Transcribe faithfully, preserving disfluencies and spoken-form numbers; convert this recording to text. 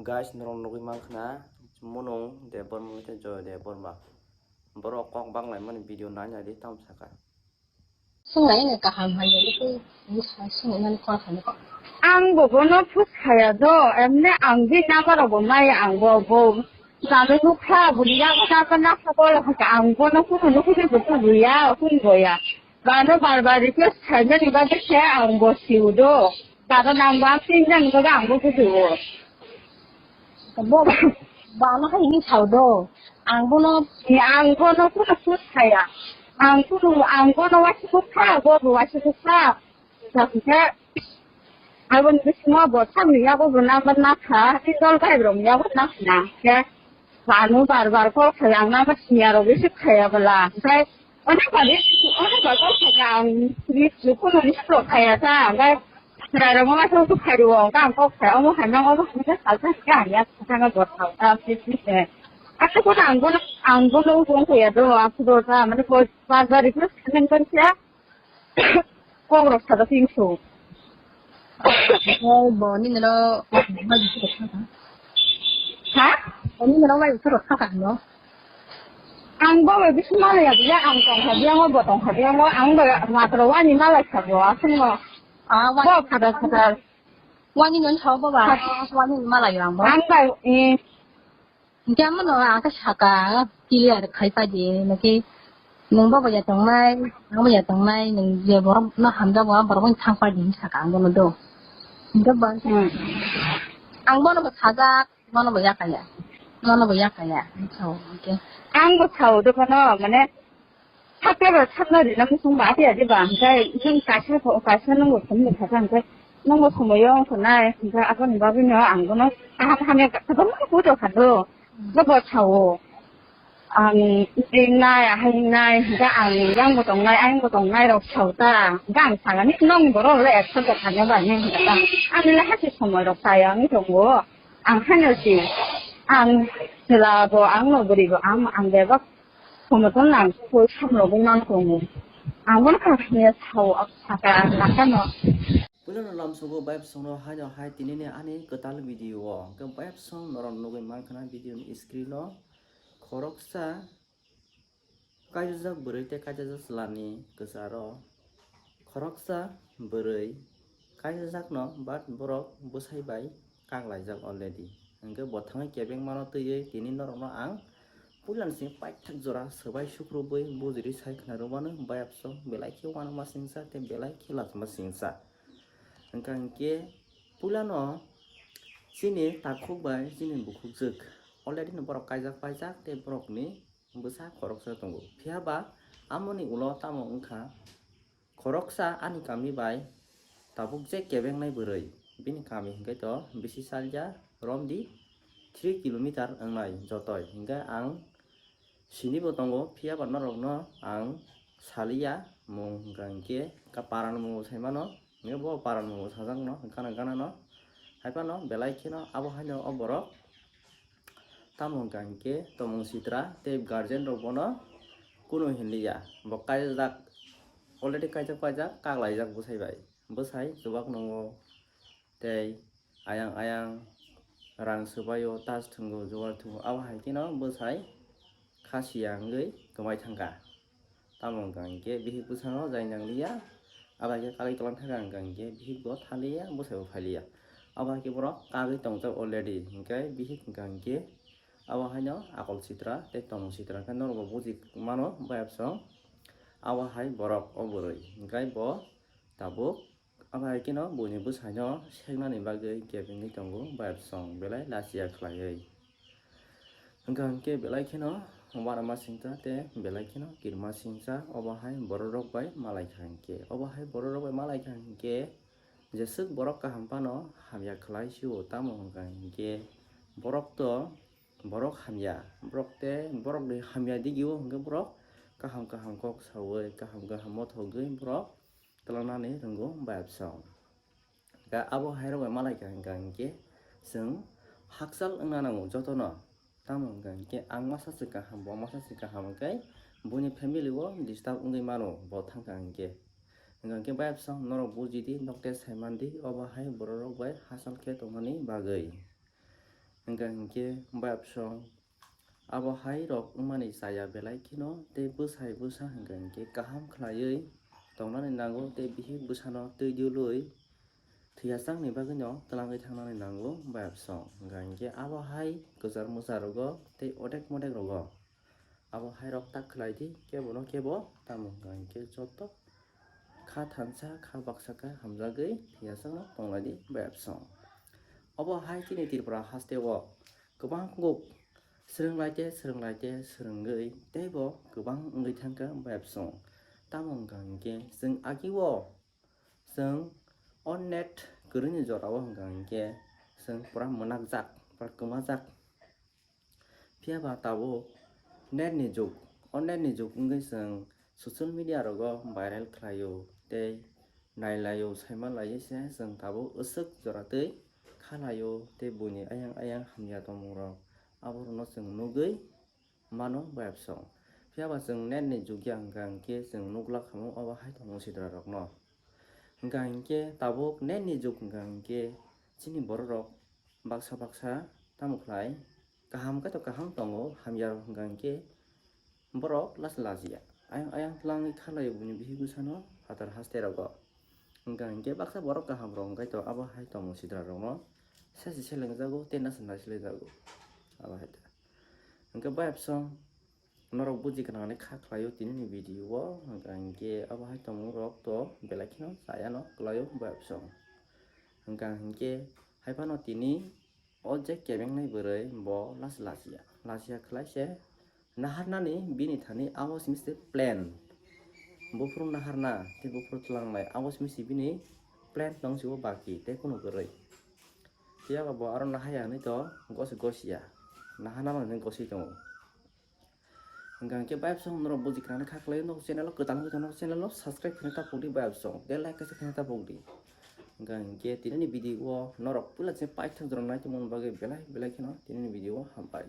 Guys, norok nugwi mankha na, Munung Debbarma tei Joy Debbarma. Borok kok banglaimani video naina di tamo sakha. Swnglai no kaham hai ya, swnglai mani kok hai. Ang bo bono thus khaya do, emne ang di number bo mai ang bo bo. Jalo nukha buri ya ko na ko na ko lo ha ang bono kuno nukhu de bo ya, kun bo ya. Bano bar bar request khaimani bagwi se ang bo siu do. Bano nang bo ang tin jani bagwi ang bo kudu. Bo bano hai ni sao do. Ang bono, ang bono kuno sut khaya. Ang kuno, ang bono wasi kuk kha, bo bo wasi kuk kha. Sakhe, aboni bisingo bo sakni yago bo number nakha, tin dol bai rok yago nakha na. Khe, bano bar bar call khalang number siya rok receive khaya bala. Khe, Onek bari, onek bari kok khaikha ang, ni, ni, kuno ni pro khaya ta, ang kai, chwrai rok ma thok thok khai rwo, ang kok khai, omo khai mang, omo khai mang, salsa khai ang ya, thang bor thau, ta, si, si, se. Asa ko ang bono, ang bono, ujung ko ya do, aku do ta, mane ko, ba, ba, request khamen kan siya, kok rok sada ping so. Bo nini ro, ha? Bo nini ro wai usoro thaka no. Ang bo bai bisu malai ya, ya ang tong kha, ya bo tong kha, ya bo ang bo matro wani malai kha bo, asung no. Ah, wani. Bo khada khada. Wani non sao bo ba. Wani malai yang bo. Ang bai, eh, Hingke amo no ang khe saka clear khai pai di, naki nwng bo ya tongnai, ang bo ya tongnai, nwng je borok no hamjak bo, borok bai thang pai di hinwi saka ang bono do. Hingke bo, hmm, ang bono bo sajak, bono bo yakaya, bono bo yakaya, so, hingke. Ang bo sao do bono, mane, Sakhe ba sakna rina muchung ba ati ati ba, hingke nwng kaisa pho, kaisa nwng bo somoi kha, hingke nwng bo somoi yo wngkha nai, hingke aboni bagwi no ang bono kaham hamya kwbangma bujo kha do, bo bo sao. Ang ringnai, ahai ringnai, hingke ang yang bo tongnai, ayang bo tongnai rok sao ta, hingke ang sakani nwng borok le accept kha ya ba, hingke ta, ani le hati somoi rok chaya wngwi tongo, ang haino si, ang chwla bo, ang no bwrwi bo, ang, ang bebak Khumotong nang koi samrogwi mang tongo. Ang bono kaham ya sao, saka nakano. Puilano lamsogo bayapsongno haino hai tinini ani kwtal video o. Hwnkhe bayapsong norok nugwi mankha na video ni screen o. Khoroksa kaijajak bwrwi tei kaijajak chwlani kwcharo. Khoroksa bwrwi kaijakno, but borok bwsai bai kaklaijak already. Hwnkhe bo thangwi kebengmano twiwi tini norokno ang puilani simi paithak jora swbai sukrubwi bujiri sai khna rwmano, bayapsong belai khe uanama singsa tei belai khe lachima singsa. Hwnkha hwnkhe puilano chini takhuk bai chini bukhukjwk already no borok kaijak paijak tei borokni bwsa khoroksa tongo. Phiya ba amoni ulo tamo wngkha, khoroksa ani kami bai tabuk je kebengnai bwrwi, bini kami hwnkhe to bisi salya romdi three kilometer wngnai jotoi. Hwnkhe ang sinibo tongo, phiya ba norokno ang saliya mung hwnkha hwnkhe ka parani mungo sai mano, hwnkhe bo parani mungo sajakno gana ganano. Haiphano belai kheno abo haino o borok Tamo hwnkha hinkhe tomung sitra tei guardian rok bono kunu hinliya. Bo kaijak, already kaijak paijak, kaklaijak bwsai bai. Bwsai chubak nungo tei ayang ayang rang swbaio, tas thwngo, jugar thwngo, abo hai kheno bwsai khasiya wngwi kwmai thangkha. Tamo hwnkha hinkhe bihik bwsano jai nangliya, abo hai khe kagwi twlang thangkha hwnkha hinkhe bihik bo thaliya, bwsai bo phailiya. Abo hai khe borok kagwi tongjak already, hinkhe bihik hwnkha hinkhe abo haino akol sitra tei tomung sitra hinkhe norok bo buji mano bayapsong. Abo hai borok o bwrwi hinkhe bo tabuk Abo hai kheno buini bwsaino seknani bagwi kebengwi tongo, bayapsong belai lachiya khlaiwi. Hwnkha hwnkhe belai kheno uanama singsa tei belai kheno kirima singsa, obo hai bororok bai malaikha hinkhe. Obo hai bororok bai malaikha hinkhe jeswk borok kaham phano hamya khlai sio, tamo hwnkha hinkhe borok to borok hamya, borok tei borokni hamya digio hwnkhe borok kaham kaham kok saui, kaham kaham mothogwi borok twlangnani rwngo bayapsong. Ga abo hai rok bai malaikha hwnkha hinkhe chwng hakchal wngna nango jotono. Tamo hwnkha hinkhe ang masa se kaham, bo masa se kaham hinkhe buini family o disturb wngwi mano bo thangkha hinkhe. Hwnkha hinkhe bayapsong norok bujidi, nokte saimandi, obo hai bororok bai hachal khe tongmani bagwi. Hwnkha hinkhe bayapsong abo hai rok wngmani chaya belai kheno tei bwsai bwsa hwnkha hinkhe kaham khlaiwi tongnani nango tei bihik bwsano twi diolwi thwiyachakni bagwino twlangwi thangnani nango bayapsong. Hwnkha hinkhe abo hai kwchar mwchar rogo tei odek modek rogo abo hai rok tak khlai di kebo no kebo, tamo hwnkha hinkhe joto kha thansa kha baksa khe hamjagwi thwiyachakno tonglaidi bayapsong. Obo hai chini Tripura haste o kwbang kuk swrwng lai te swrwng lai te swrwngwi teibo kwbang wngwi thangkha bayapsong. Tamo hwnkha hinkhe chwng agi o chwng o net kwrwini jora o hwnkha hinkhe chwng pura mwnakjak, pura kwmajak. Phiya ba tabuk net ni jug, o net ni jug wngwi chwng social media rogo viral khlaio tei nailaio, saima laiwi se chwng tabuk aswk jora twi khalaio tei buini ayang ayang hamya tongmung rok aborokno chwng nugwi mano bayapsong. Phiya ba chwng net ni jug ya hwnkha hinkhe chwng nukla khamu obo hai tongmung sidra rokno. Hwnkha hinkhe tabuk net ni jug hwnkha hinkhe chini borok rok baksa baksa tamo khlai kaham khe to kaham tongo, hamya rok hwnkha hinkhe borok last last ya ayang ayang twlangwi khalaio buini bihik bwsano phatar haste rogo. Hwnkha hinkhe baksa borok kaham rok hwnkhe to abo hai tongmung sidra rokno sesi selengjago tei naising naisilaijago abo hai ta. Hwnkhe bayapsong norok buji gwnangni kha khlaio tinini video o, hwnkha hinkhe abo hai tongmung rok to belai kheno chayano kwlaio bayapsong. Hwnkha hinkhe haiphano tini o je kebengnai bwrwi bo last last ya, last ya khlai se naharnani bini thani abo simi se plan. Buphuru naharna tei buphuru twlangnai abo simi se bini plan tong se o baki tei kunu kwrwi. Phiya ba bo aro nahaya hinwi to gosi gosi ya, naharnano hinwi gosi tongo. Hwnkha hinkhe bayapsong norok buji gwnangni kha khlaio, nok channel o kwtal wngwi tongno channel o subscribe khaina ta pokdi bayapsong, tei like kaisa khaina ta pokdi. Hwnkha hinkhe tinini video o norok puila se paithak jora naitongmani bagwi belai belai kheno tinini video o hambai.